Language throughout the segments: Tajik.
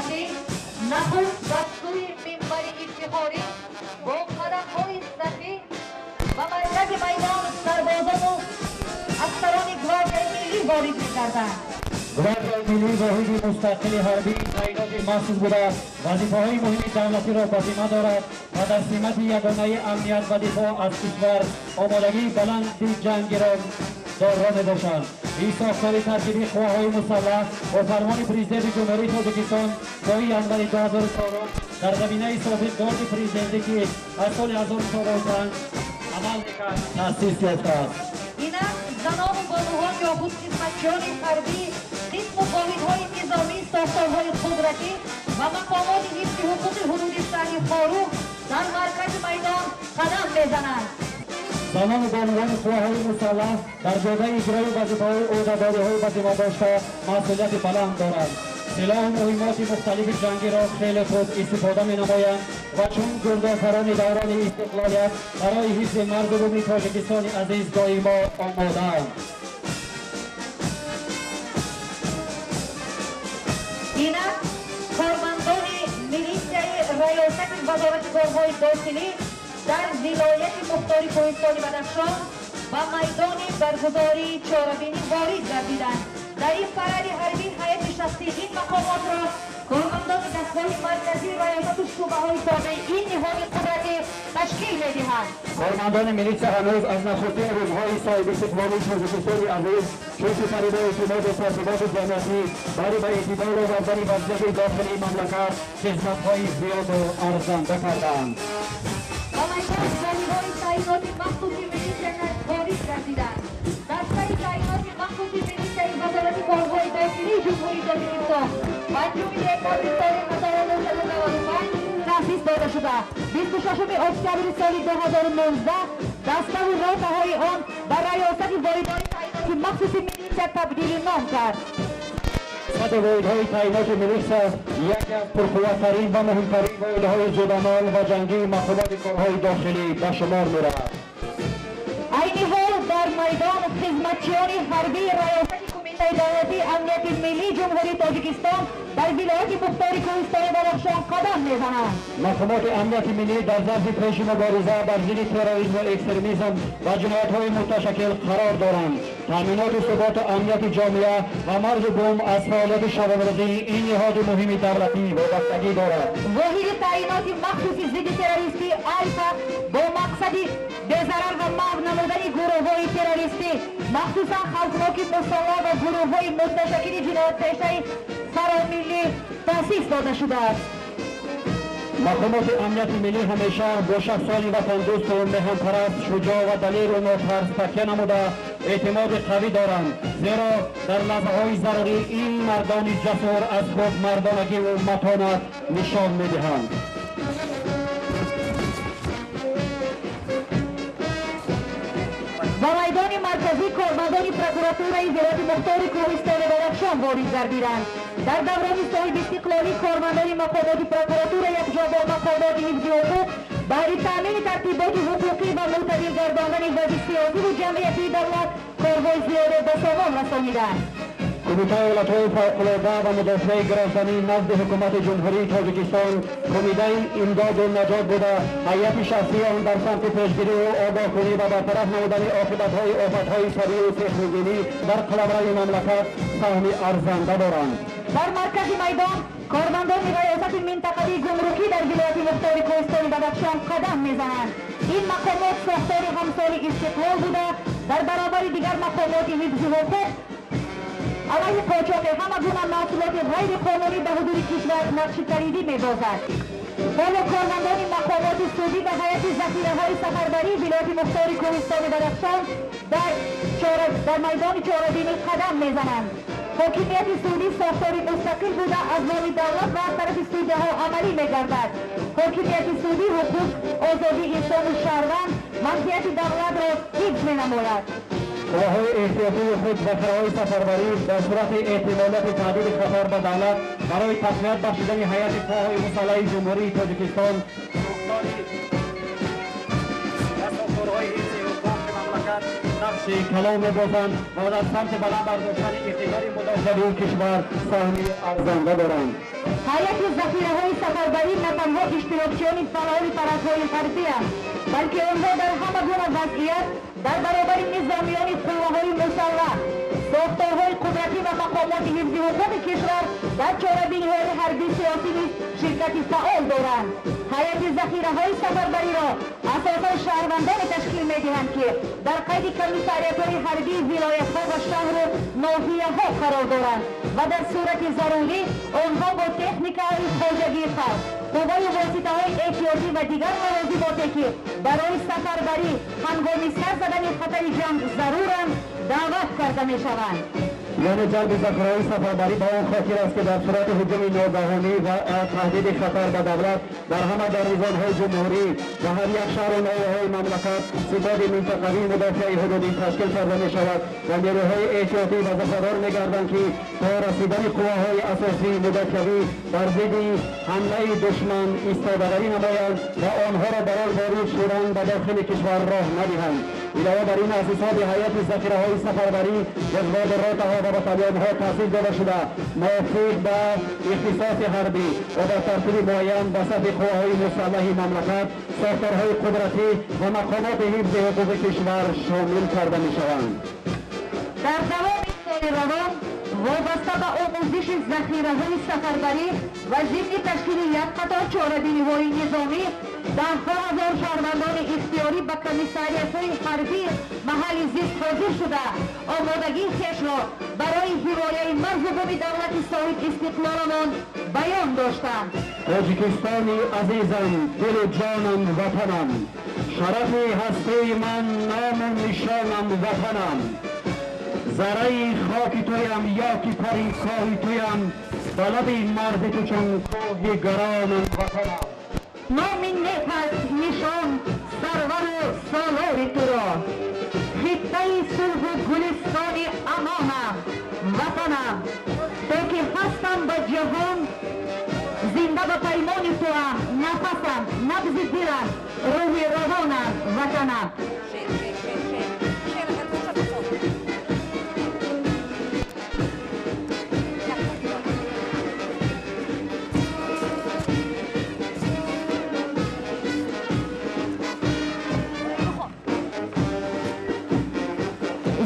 давлатӣ нахуст ба сӯи минбари ифтихорӣ бо қадамҳои сахӣ ба маркази майдон сарбозону афсарони Гвардияи миллӣ ворид мекарданд. Гвардияи миллӣ воҳиди мустақили ҳарбии таъиноти махсус буда, вазифаҳои муҳими давлатиро ба зимма дорад ва дар симати ягонаи амният ва дифоъ аз кишвар омодагии баланди ҷангиро дорро мебошанд. Ин сохтори таркибии қувваҳои мусаллаҳ бо фармони Президенти Ҷумҳурии Тоҷикистон 2 январи 2004 дар заминаи собиқ Гарди президентӣ, ки аз соли 1045 амал мекард, таъсис ёфтааст. Инак занону бонувон ё худ хизматчиёни ҳарбӣ, қисму воҳидҳои низомӣ, сохторҳои қудратӣ ва мақомоти ҳифзи ҳуқуқи ҳудуди шаҳри Хоруғ дар маркази майдон қадам мезананд. Занону бонувони қувваҳои мусаллаҳ дар ҷодаи иҷрои вазифаҳои ӯҳдадориҳои ба зимма дошта масъулияти баланд доранд. Силоҳу муҳиммоти мухталифи ҷангиро хеле хуб истифода менамоянд ва чун гурдофарони даврони истиқлолият барои ҳифзи марзу буми Тоҷикистони азиз доимо омодаанд. Инак кормандони милисияи Раёсати Вазорати корҳои дохилӣ дар вилояти мухтори Кӯҳистони Бадахшон ба майдони баргузории чорабинӣ ворид гардиданд. Дар ин паради ҳарбӣ ҳайати шахсии ин мақомотро кормандони дастгоҳи марказии раёсату шӯъбаҳои тобеи ин ниҳоди қудратӣ ташкил медиҳанд. Кормандони милитсия ҳанӯз аз нахустин рӯзҳои соҳибистиқлолии Тоҷикистони азиз чун сипаридаи эътимоду тартиботи ҷамъиятӣ барои ба эътидол овардани вазъияти дохилии мамлакат хизматҳои зиёду арзанда кардаанд. Ба майдони воҳидҳои таъиноти махсуси милитсия ворид гардиданд. Дастаи таъиноти махсуси милитсияи Вазорати корҳои дохилии Ҷумҳурии Тоҷикистон 5 декабри соли 1995 таъсис дода шуда, 26 октябри соли 2019 даставу ротаҳои он ба Раёсати воҳидҳои таъиноти махсуси милитсия табдили ном кард. Қисмати воҳидҳои таъиноти милитсия яке аз пурқувваттарин ва муҳимтарин воҳидҳои зудамол ва ҷангии мақомоти корҳои дохилӣ ба шумор меравад. Айни ҳол дар майдон хизматчиёни ҳарбии Раёсати Кумитаи давлатии амнияти миллии Ҷумҳурии Тоҷикистон дар вилояти мухтори Кӯҳистони Бадахшон қадам мезананд. Мақомоти амнияти миллӣ дар зарфи пеши мубориза бар зидди терроризму экстремизм ва ҷиноятҳои муташаккил қарор доранд. Таъминоти суботу амнияти ҷомеа ва марзу бум аз фаъолияти шабонарӯзии ин ниҳоди муҳими давлатӣ вобастагӣ дорад. Воҳиди таъиноти махсуси зидди террористии Альфа бо мақсади безарар ва маҳв намудани гурӯҳҳои террористӣ, махсусан хавфноки мусаллаҳ ва гурӯҳҳои муташаккили ҷиноятпешаи фаромиллӣ таъсис дода шудааст. Мақомоти амнияти миллӣ ҳамеша бо шахсони ватандӯсту меҳанпараст, шуҷоъ ва далеру нотарс такя намуда эътимоди қавӣ доранд, зеро дар лаҳзаҳои зарурӣ ин мардони ҷасур аз худ мардонагиву матонат нишон медиҳанд. Ба майдони марказӣ кормандони прокуратураи вилояти мухтори Кӯҳистони Бадахшон ворид гардиданд. Дар даврони соҳибистиқлолӣ кормандони мақомоти прокуратура якҷо бо мақомоти ҳифзи ҳуқуқ баҳри таъмини тартиботи ҳуқуқӣ ва мӯътадил гардондани вазъи сиёсиву ҷамъиятии давлат корҳои зиёде ба сомон расониданд. Кумитаи ҳолатҳои фавқулода ва мудофиаи гражданӣ назди Ҳукумати Ҷумҳурии Тоҷикистон кумитаи имдоду наҷот буда, ҳайати шахсии он дар самти пешгирию огоҳкунӣ ва бартараф намудани оқибатҳои офатҳои табиию техногенӣ дар қаламрави мамлакат саҳми арзанда доранд. Дар маркази майдон кормандони Раёсати минтақавии гумрукӣ дар вилояти мухтори Кӯҳистони Бадахшон қадам мезананд. Ин мақомот сохтори ҳамсоли истиқлол буда, дар баробари дигар мақомоти ҳифзи ҳуқуқ алайҳи қочоқи ҳама гуна маҳсулоти ғайриқонунӣ ба ҳудуди кишвар нақши калидӣ мебозад. Ҳоло кормандони мақомоти судӣ ва ҳайати захираҳои сафарбарии вилояти мухтори Кӯҳистони Бадахшон дар майдони чорабинӣ қадам мезананд. Ҳокимияти судӣ сохтори мустақил буда, аз номи давлат ва аз тарафи судяҳо амалӣ мегардад. Ҳокимияти судӣ ҳуқуқ, озодии инсону шаҳрванд, манфиати давлатро ҳифз менамояд. Қувваҳои эҳтиётии худ, захираҳои сафарбарӣ дар сурати эҳтимолияти таҳдиди хатар ба давлат барои тақвият бахшидани ҳайати қувваҳои мусаллаҳи Ҷумҳурии Тоҷикистон ва сохторҳои ҳифзи ҳуқуқи мамлакат нақши калон мебозанд ва дар самти баланд бардоштани иқтидори мудофиавии кишвар саҳми арзанда доранд. Ҳайати захираҳои сафарбарӣ на танҳо иштирокчиёни фаъоли парадҳои ҳарбианд, балки онҳо дар ҳама гуна вазъият дар баробари низомиёни қувваҳои мусаллаҳ, сохторҳои қудратӣ ва мақомоти ҳифзи ҳуқуқи кишвар дар чорабиниҳои ҳарбии сиёсӣ низ ширкати фаъол доранд. Ҳайати захираҳои сафарбариро асосан шаҳрвандоне ташкил медиҳанд, ки дар қайди комиссариятҳои ҳарбии вилоятҳо ва шаҳру ноҳияҳо қарор доранд ва дар сурати зарурӣ онҳо бо техникаҳои хоҷагии халқ, қувваю воситаҳои эҳтиётӣ ва дигар лавозимоте, ки барои сафарбарӣ ҳангоми сар задани хатари ҷанг заруранд, даъват карда мешаванд. Яъне ҷалби захираҳои сафарбарӣ ба он хотир аст, ки дар сурати ҳуҷуми ногаҳонӣ ва таҳдиди хатар ба давлат дар ҳама гарнизонҳои ҷумҳурӣ ва ҳар як шаҳру ноҳияҳои мамлакат ситоди минтақавии мудофиаи ҳудудӣ ташкил карда мешавад ва нерӯҳои эҳтиётӣ вазифадор мегарданд, ки то расидани қувваҳои асосии мудофиавӣ бар зидди ҳамлаи душман истодагарӣ намоянд ва онҳоро барои ворид шудан ба дохили кишвар роҳ надиҳанд. Илова бар ин, аз ҳисоби ҳайати захираҳои сафарбарӣ взводу ротаҳо ва батальонҳо таъсис дода шуда, мувофиқ ба ихтисоси ҳарбӣ ва ба тартиби муайян ба сафи қувваҳои мусаллаҳи мамлакат, сохторҳои қудратӣ ва мақомоти ҳифзи ҳуқуқи кишвар шомил карда мешаванд. Дар давоми соли равон вобаста ба омӯзиши захираҳои сафарбарӣ ва зимни ташкили як қатор чорабиниҳои низомӣ даҳҳо ҳазор шаҳрвандони ихтиёрӣ ба комиссариятҳои ҳарбии маҳалли зист ҳозир шуда, омодагии хешро барои ҳимояи марзу буми давлати соҳиб истиқлоламон баён доштанд. Тоҷикистони азизам, дилу ҷонам, ватанам, шарафи ҳастии ман, ному нишонам, ватанам, зарраи хоки туям ё ки пари коҳи туям, ба лаби марзи ту чун кӯҳи гаронам, ватанам. Номи нек аст нишон сарвару солори туро, хиттаи сулҳу гулистони амонам, ватанам. То ки ҳастам ба ҷаҳон зинда ба паймони туам, нафасам, набзи дилам, рӯҳи равонам, ватанам.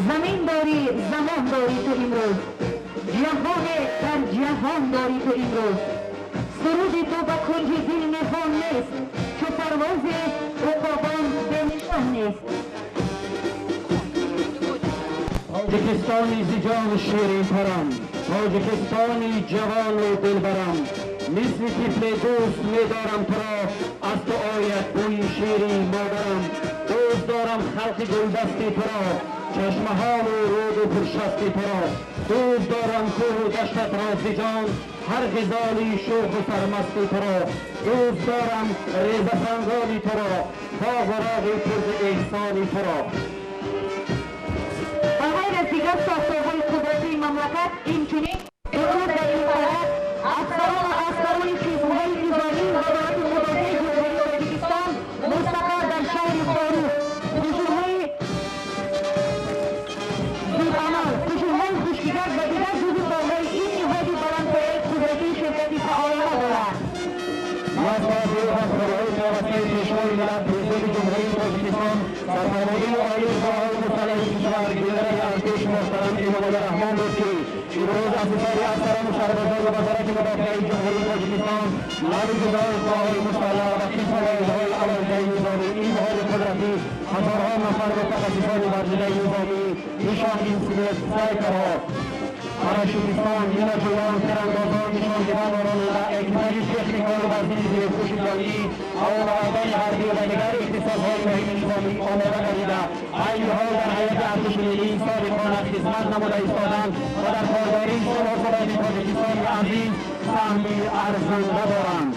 Замин дорӣ, замон дорӣ ту имрӯз, ҷаҳоне дар ҷаҳон дорӣ ту имрӯз. Суруди ту ба кунҷи дил ниҳон нест, чу парвози уқобон бенишон нест. Тоҷикистони зиҷону ширинтарам, тоҷикистони ҷавону дилбарам, мисли тифле дӯст медорам туро, аз ту ояд бӯи шири модарам. Дӯст дорам халқи гулдасти туро, чашмаҳову рӯду пуршасти туро. Дӯст дорам кӯҳу даштатро зиҷон, ҳар ғизоли шӯху сармасти туро. Дӯст дорам резасангони туро, боғу роғи пурзи эҳсони туро. Ба ғайр аз дигар сохторҳои қудратии мамлакат, инчунин имрӯз дар ин парад афсарон ва аскарони қисмҳои низомии Вазорати мудофиаи Ҷумҳурии Тоҷикистон мустақар дар шаҳри Хоруғ, қушунҳои зудамал, қушунҳои хушкигард ва дигар ҷузъу корҳои ин ниҳоди баландпояи қудратии ширкати фаъолона доранд. Аз Пешвои миллат, Президенти Ҷумҳурии Тоҷикистон, сарфармондеҳи олии қувваҳои мусаллаҳи кишвар, генерали артиш муҳтарам Эмомалӣ Раҳмон буд, ки имрӯз аз ҳисоби афсарону сарбозони Вазорати мудофиаи Ҷумҳурии Тоҷикистон, нави ҷудои қувваҳои мусаллаҳ ва қисму воҳидҳои алоҳидаи низомӣ ин ниҳоди қудратӣ ҳазорҳо нафар мутахассисони варзидаи низомӣ, нишонинсинет, снайперҳо, парашютистон, минаҷӯён, тирандозон, нишонгирон ва ронанда, экипажи техникаҳои вазнини зирепӯши ҷангӣ, ҳавонавардони ҳарбӣ ва дигар ихтисосҳои муҳими низомӣ омода гардида, айни ҳол дар ҳайати артиши миллӣ содиқона хизмат намуда истоданд ва дар пойдории сулҳу суботи Тоҷикистони азиз саҳми арзанда доранд.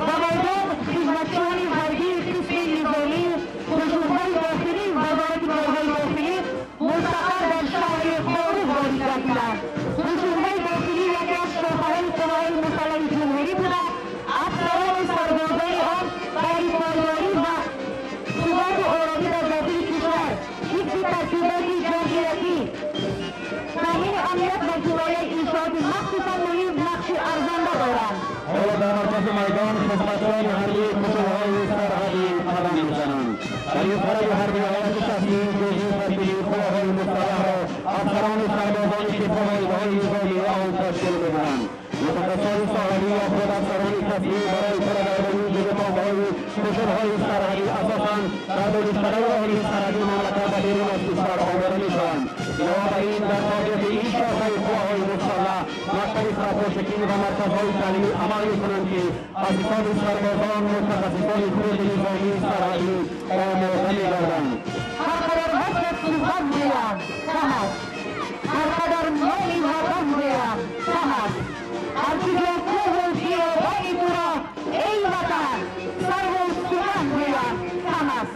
Ба майдон хизматчиёни ҳарбии қисми низомӣ, қушунҳои дохилӣ, Вазорати корҳои дохилӣ мустақар дар шаҳри Хоруғ ворид гардиданд. Қушунҳои дохилӣ яке аз шохаҳои қувваҳои мусаллаҳи ҷумҳурӣ буда, афсарону сарбозони он барои пойдорӣ ва суботу оромӣ дар дохили кишвар, ҳифзи тартиботи ҷамъиятӣ, таъмини амният ва ҳимояи иншооти махсус در این فرد حربی هیئت شخصی جزئی تشکیلی قوه‌های مسلح را افسران و سربازان که فوایدهای نظامی آن تشکیل می‌دهند. متخصصان ساحلی یا خود افسران کسبی برای فرابرداری جزءهای قشرهای سرحدی اساساً در دانشکده عالی سرحدی مملکت و بیرون از کشور آماده میشوند. علاوه بر این در تربیت این شاخه قوه‌های مسلح مکتب سرپاشکی و مرکزهای تعلیمی عمل میکنند که از حساب سربازان متخصصان خود نظامی سرحدی آماده میگردند. هر قدر وصلت سخن گویم کم است، هر قدر نامی وطن گویم کم است. هر کجا کوه و بیابانی تو را ای وطن سر و سخن گویم کم است.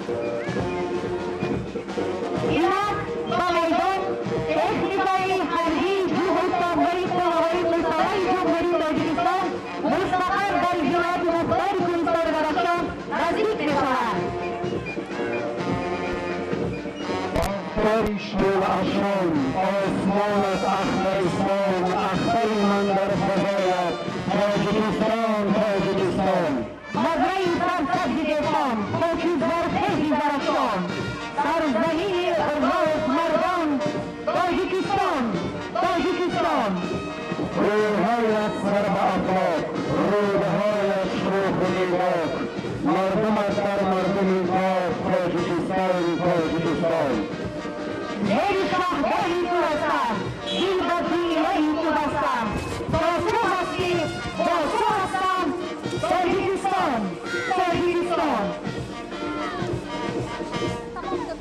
اینک با میدان تکنیکای حربی جوهستانهای قوه‌های مسلح جمهوری تاجیکستان مستقر در ولایت مختار کوهستان بدخشان نزدیک میشوند. شعله افشان آسمانت اخترستان، اختری من در فضایت تاجیکستان تاجیکستان. مزرعه سرسبز دهقان، خاکی زرخیز زرافشان، سرزمین آزاد مردان تاجیکستان تاجیکستان. رویهایت سر به افلاک، رودهایت شوخ و بیباک، مردمت بر مردمی پاک تاجیکستان تاجیکستان. زیر شاهگاهی تو هستم، دل به دینه‌ای تو بستم، تا تو هستی با تو هستم تاجیکستان تاجیکستان. تمام.